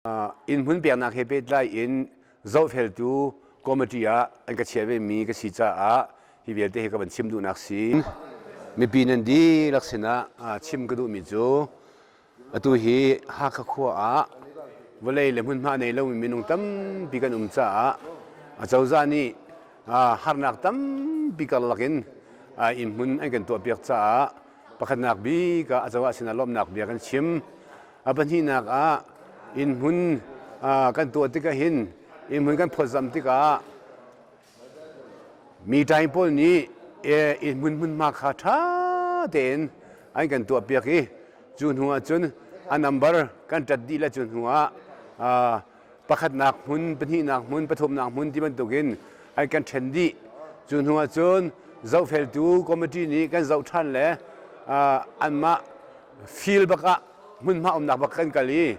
Innhmun peknak he pehtlai in zohfeltu committee ah an ka chiah vemi ka si caah hi vialte hi ka van chim duhnak si. Mipi nan dihlak sinah chim ka duhmi cu atu hi Hakha khua ah vawlei le hmunhma nei lomi minung tampi kan um caah acozah nih harnak tampi karlak in innhmun an kan tuahpiak caah pakhatnak bik ah acozah sinah lawmhnak bia kan chim. A pahnihnak ah innhmun kan tuah tikah hin innhmun kan phawtzamh tikah mi ṭaing pawl nih innhmun hmunhma kha ṭha tein an kan tuahpiak i cu hnu ah cun a number kan ṭat dih le cu hnu ah pakhatnak hmun, pahnihnak hmun, pathumnak hmun ti bantukin an kan ṭhen dih. Cu hnu ah cun zohfeltu committee nih kan zoh ṭhan le anmah field bak ah hmunhma umnak bak kan kal i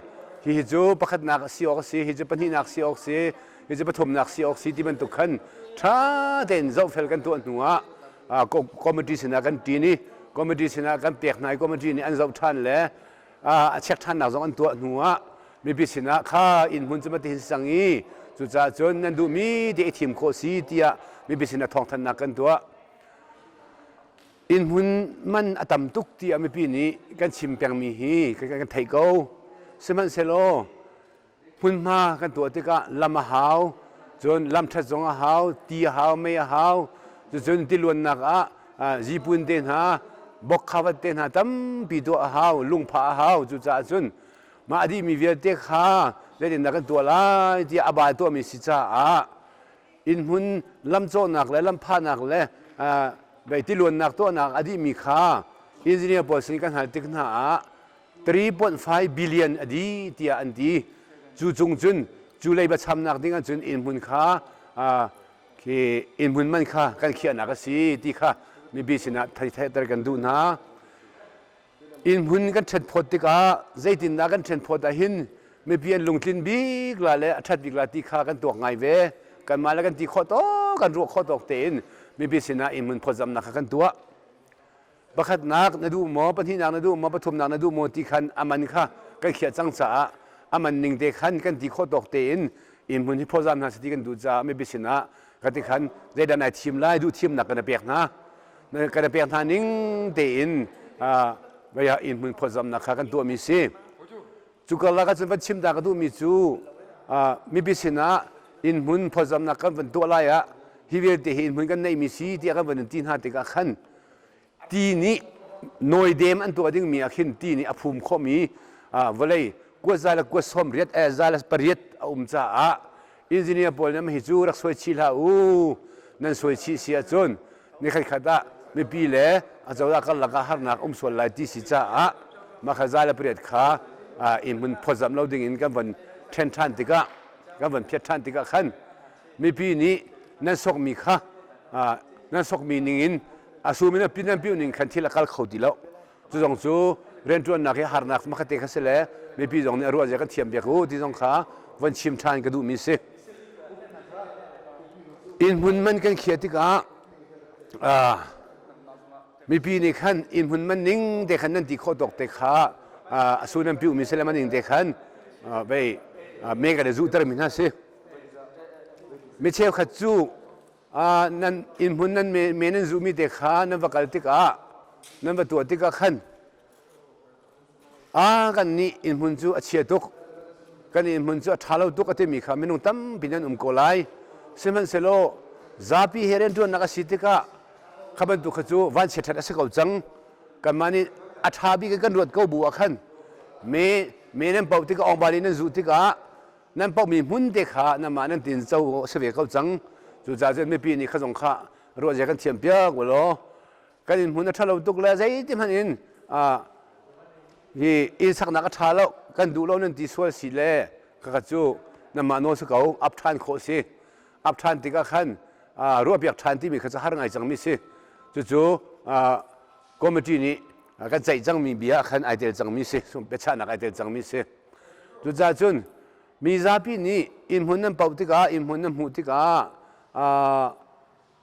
hihi cu pakhatnak si awk a si, hi cu pahnihnak si awk si, hi cu pathumnak si awk si ti bantuk khan ṭha tein zohfel kan tuah hnu ah committee sinah kan ṭin i committee sinah kan pek hna i committee nih an zoh ṭhan le a check ṭhannak zong an tuah hnu ah mipi sinah kha inn hmun cu matihin si cang i cucaah cun nan duhmi te i thim khawh si tiah mipi sinah thawngthanhnak kan tuah. Innhmun man a tam tuk tiah mipi nih kan chim pengmi hi kan theih ko. Sihmanhsehlaw hmunhma kan tuah tikah lam a hau, cun lam ṭhat zong a hau, ti a hau, mei a hau, cucun tiluannak ah zipun te hna, bokkhavat te hna tampi tuah a hau, lungphah a hau. Cucaah cun mah a dihmi vialte kha zeitindah kan tuah lai tiah a ba tuahmi si caah innhmun lamcawhnak le lamphahnak le tiluannak tuahnak a dihmi kha engineer pawl sin kan hal tik hna ah 3.5 billion a dih tiah an ti. Cu cung cun cu leiba chamnak ding ahcun innhmun kha khi innhmun man kha kan khiahnak a si ti kha mipi sinah theihter kan duh hna. Innhmun kan ṭhenphawt tikah zeitindah kan ṭhenphawt ahhin mipi an lungtlin bik la le a ṭhat bik la ti kha kan tuak ngai ve. Kanmah le kan ti khawh tawk, kan ruah khawh tawk tein mipi sinah innhmun phawtzamnak kha kan tuah. Pakhatnak na duh maw, pahnihnak na duh maw, pathumnak na duh maw ti khan a man kha kan khiah cang caah a man ning te khan kan ti khawh tawk tein innhmun hi phawtzam hna seh ti kan duh caah mipi sinah ka ti khan zeidah nai thim lai duh thimnak kan i pek hna. Kan i pek hna ning tein inn hmun phawtzamnak kha kan tuahmi si. Cu karlak ahcun van chim ta ka duhmi cu mipi sinah inn hmun phawtzamnak kan van tuah lai ah hi vialte hi inn hmun kan neihmi si tiah kan van in ti hna tikah khan ti nih nawidem an tuah dingmi ah khin ti nih a phum khawhmi vawlei kuat za le kuat sawm riat za le pariat a um caah engineer pawl nih hi cu rak suai chih hlah u nan suai chih si ahcun nikhat khat ah mipi le acozah karlak ah harnak um sual lai ti si caah mah kha za le pariat kha inn hmun phawtzamh lo ding in kan van ṭhen ṭhan tikah kan van phiat ṭhan tikah khan mipi nih nan sokmi kha nan sokmi ning in a sum in a pin nan piu ning khan thil a kal kho ti lo. Cu zong cu rianṭuannak hi harnak makhat te kha si le mipi zong nih a ruah zia kan thiam piak u ti zong kha von chim ṭhan ka duhmi si. Innhmun man kan khiah tikah mipi nih khan innhmun man ning te khan nan ti khawh tawk te kha a su nan piuhmi si le man ning te khan vei me kan i zuhtermi hna si. Mi cheukhat cu nan innhmun nan me nan zuhmi te kha nan va kal tikah nan va tuah tikah khan a kan nih innhmun cu a chia tuk kan innhmun cu a ṭha lo tuk a timi kha minung tampi nan um ko lai. Sihmanhsehlaw zapi he rianṭuannak a si tikah kha bantuk kha cu vanchiat ṭhat a si ko cang. Kanmah nih a ṭha bik in kan ruat ko bu ah khan me me nan poh tikah awngbali nan zuh tikah nan pohmi hmun te kha nanmah nan tin co si ve ko cang. Cucaah cun mipi nih kha zong kha ruahzia kan thiam piak ulaw kan inn hmun a ṭhalo tuk le zeiti hmanh in hi inn saknak a ṭha lo kan duh lo nan ti sual si le khakha cu nanmah nawl si ko ap ṭhan khawh si. Ap ṭhan tikah khan ruahpiak ṭhan timi kha cu har ngai cangmi si. Cucu committee nih kan ceih cangmi bia khan ai tel cangmi si, biachahnak ai tel cangmi si. Cucaah cun mi zapi nih innhmun nan poh tikah innhmun nan hmuh tikah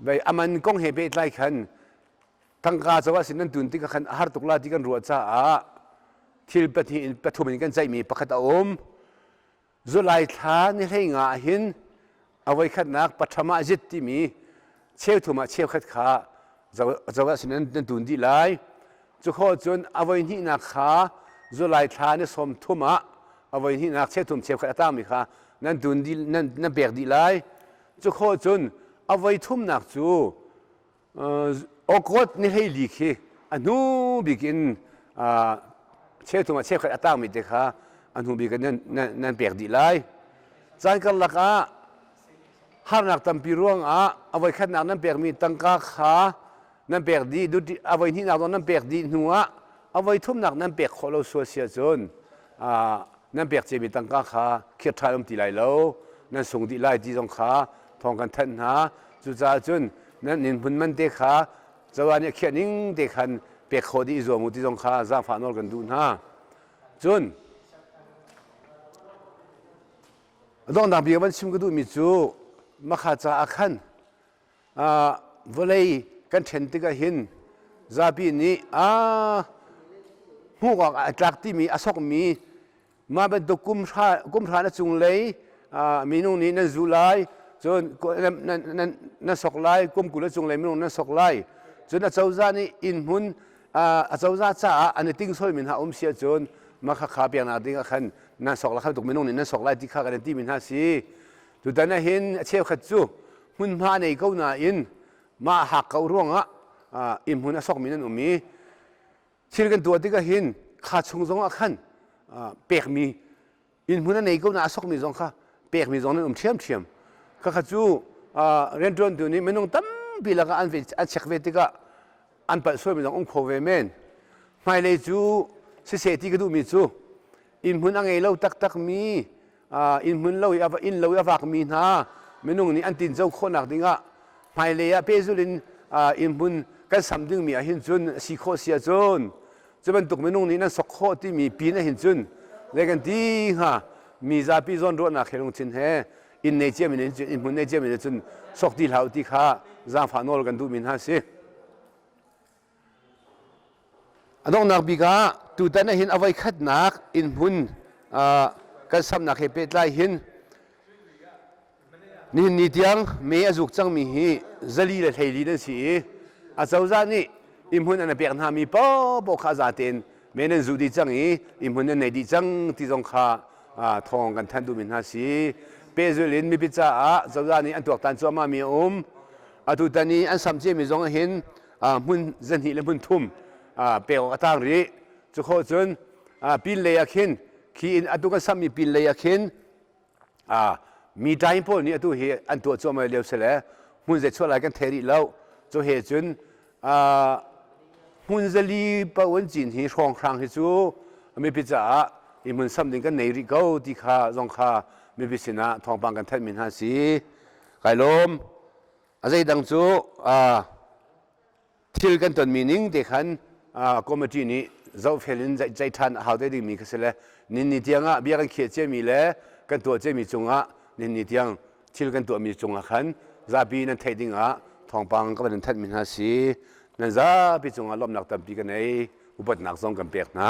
vei a man kong he pehtlai khan tangka cawah sin nan tun tikah khan a har tuk la ti kan ruah caah thil pahnih in pathum in kan ceihmi pakhat a um. Zulai thla ni hlei nga ah hin a voikhatnak patham ah zit timi cheuthum ah cheukhat kha cozah sin nan tun dih lai. Cu khawh cun a voihnihnak kha Zulai thla ni 30 ah a voihnihnak cheuthum cheukhat a tangmi kha nan tun dih nan, nan pek dih lai. Cu khawh cun a voithumnak cu Awkawt ni 14 khi a hnu bik in cheuthum ah cheukhat a tangmi te kha a hnu bik in nan, nan, nan pek dih lai. Caan karlak ah harnak tampi ruangah a voikhatnak nan pekmi tangka kha nan pek dih, a voihnihnak zong nan pek dih hnu ah a voithumnak nan pek khawh lo sual si ahcun nan pek ciami tangka kha khir ṭhan um ti lai lo, nan sung dih lai ti zong kha thawng kan thanh hna. Cucaah cun nan innhmun man te kha cozah nih a khiah ning te khan pek khawh dih i zuam u ti zong kha zaangfah nawl kan duh hna. Cun a donghnak bik van chim ka duhmi cu makha caah khan vawlei kan ṭhen tikah hin zapi nih a hmuh awk a tlak timi a sokmi Mah bantuk kum hra, kum hra na cunglei minung nih nan zuh lai, cun nan, nan sok lai, kum 20 a cunglei minung nan sok lai. Cun acozah nih inn hmun acozah caah an i tingsolmi hna um si ahcun mah khakha peknak ding ah khan nan sok lai, kha bantuk minung nih nan sok lai ti kha kan in timi hna si. Tutan ah hin a cheukhat cu hmunhma nei ko nain mah hak ko ruangah inn hmun a sokmi nan um i Thil kan tuah tikah hin kha chung zong ah khan pekmi innhmun a nei ko na a sokmi zong kha pekmi zong nan um ṭhiamṭhiam. Khakha cu rianṭuantu nih minung tampi lakah an an check ve tikah an palh sualmi zong um kho ve men. Hmailei cu siseh ti ka duhmi cu innhmun a ngei lo taktakmi innhmun lo i inn lo i a vakmi hna minung nih an tinco khawhnak dingah hmailei ah pehzulh in innhmun kan sam dingmi ah hin cun a si khawh si ahcun cu bantuk minung nih nan sok khawh timi pin ah hin cun zei kan ti hnga mi zapi zawnruahnak he lungthin he inn nei ciami nih cun innhmun nei ciami nih cun sok ti hlah u ti kha zaangfah nawl kan duhmi hna si. A donghnak bik ah tutan ah hin a voikhatnak innhmun kan samnak he pehtlai hin nihin ni tiang me a zuk cangmi hi 424 nan si i acozah nih innhmun an pek hna mi paohpaoh kha a zatein me nan zuh dih cang i innhmun nan nei dih cang ti zong kha thawng kan thanh duhmi hna si. Pehzulh in mipi caah cozah nih an tuaktan cuahmah mi a um. Atutan i an samh ciami zong ah hin hmun 2 le hmun thum pek awk a tang rih. Cu khawh cun pinlei ah khin khi in atu kan samhmi pinlei ah khin mi tain pawl nih atu hi an tuah cuahmah lio si le hmun zei chuah lai kan thei rih lo. Cu he cun hmun 4 paoh an cin hi hrawnghrang hi cu mipi caah i hmun sam ding kan nei rih ko ti kha zong kha mipi sinah thawngpang kan thanhmi hna si. Kai lawm. A zeidang cu thil kan tonmi ning te khan committee nih zohfel in ceih ṭhan a hau te dingmi kha si le ninni tiang ah bia kan khiah ciami le kan tuah ciami cungah ninni tiang thil kan tuahmi cungah khan zapi nan theih ding ah thawngpang ka van in thanhmi hna si. Nan zapi cungah lawmhnak tampi ka nei. Upatnak zong kan pek hna.